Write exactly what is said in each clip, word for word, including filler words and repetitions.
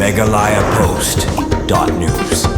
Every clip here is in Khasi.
Meghalaya Post dot news.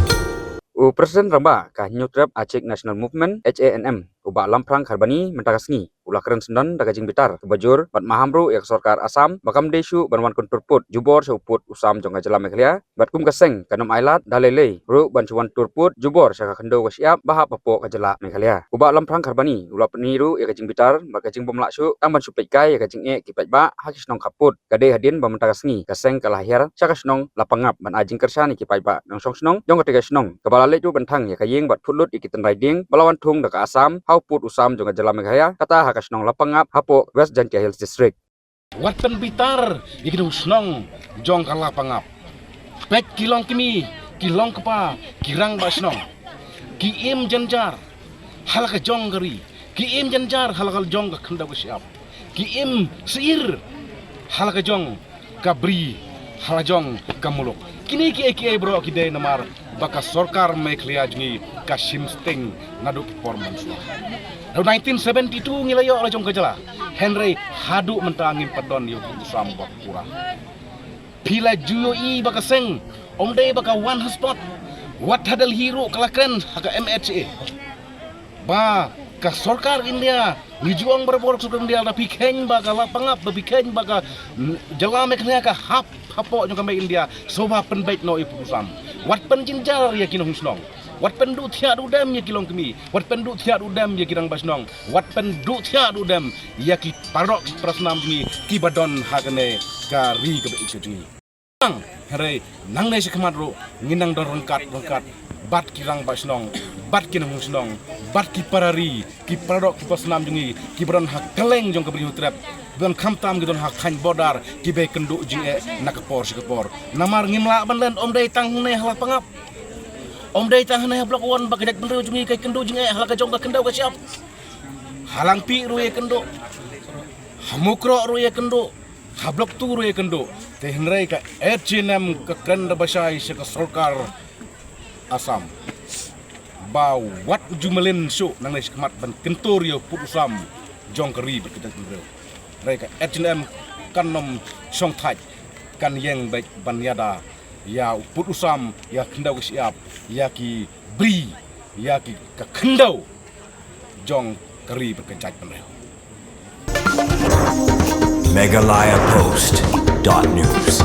U President rangbah ka Hynñiewtrep Achik National Movement, H A N M, u Bah Lamphrang Kharbani, mynta ka sngi u la kren syndon da ka jingbitar kaba jur bad maham ruh ïa ka sorkar Assam ba kam dei shuh ban wan kyntur pud jubor sha u pud u sam jong ka jylla Meghalaya, bad kum ka seng kan ym ailad da lei lei ruh ban shu wan tur pud jubor sha ka khyndew ka shyiap ba hap hapoh ka jylla Meghalaya. U Bah Lamphrang Kharbani u la pyni ruh ïa ka jingbitar bad ka jingbymlah shuh tang ban shu peit kai ïa ka jingeh ki paidbah ha ki shnong khappud. Ka dei hadien ba mynta ka sngi ka seng ka la hiar sha ka shnong Lapangap ban ai jingkyrshan ïa ki paidbah nongshong shnong jong katei ka shnong, kaba la leit ruh ban thang ïa ka ïing bad phut lut ïa ki tynrai dieng ba la wan thung da ka Assam ha u pud u sam jong ka jylla Meghalaya, kata ha ka shnong Lapangap hapoh West Jaintia Hills District. Wat pynbitar ïa ki nongshong shnong jong ka Lapangap. Peit ki longkmie, ki longkpa, ki rangbah shnong, ki im jynjar ha la ka jong ka ri, ki im jynjar ha la ka jong ka khyndew ka shyiap, ki im syier ha la ka jong ka bri, ha la jong ka muluk. Kine kiei kiei baroh ki dei namar ba ka sorkar Meghalaya jong ngi ka shim sting naduh ki por mynshuwa. Naduh nineteen seventy-two ngi la ïoh la jong ka jylla, hynrei haduh mynta ngim pat don ïa u pud u sam ba pura. Phi la ju ïohi ba ka seng ym dei ba ka wan ha spot. Wat ha Delhi ruh ka la kren ha ka M H A ba ka sorkar India, ngi ju ong barabor ka sorkar India, da phi kheiñ ba ka Lapangap, da phi kheiñ ba ka, mm, jylla Meghalaya ka hap hapoh jong ka mei India, sngewbha pynbeit noh ïa u pud u sam. Wat pynjynjar ïa ki nongshong shnong. Wat pynduh thiah duh dem ïa ki longkmie. Wat pynduh thiah duh dem ïa ki rangbah shnong. Wat pynduh thiah duh dem ïa ki paralok parasnam jong ngi kiba don ha kane ka ri kaba ïeit ka jong ngi. Hynrei nangne shakhmat ruh ngin nang don ryngkat ryngkat bad ki rangbah shnong, bad ki nongshong shnong, bad ki para ri, ki paralok ki parasnam jong ngi kiba don ha kylleng jong ka Bri Hynñiewtrep, ban khamtam ki don ha khaiñ border kiba ïakynduh jingeh na ka por sha ka por. Namar ngim lah ban len, ym dei tang hangne ha Lapangap, ym dei tang hangne ha Block One ba ka jaitbynriew jong ngi ka ïakynduh jingeh ha la ka jong ka khyndew ka shyiap. Ha Langpih ruh ïakynduh, ha Mukroh ruh ïakynduh, ha Block Two ruh ïakynduh. Te hynrei ka H A N M ka kren da ba shai sha ka sorkar Assam ba wat ju mlien shuh nangne shakhmat ban kyntur ïa u pud u sam jong ka ri bad ka jaitbynriew. Hynrei ka H A N M kan ym shongthait, kan ïeng beit ban ïada ïa u pud u sam, ïa ka khyndew ka shyiap, ïa ki bri, ïa ki, ka khyndew jong ka ri bad ka jaitbynriew. Meghalaya Post dot news.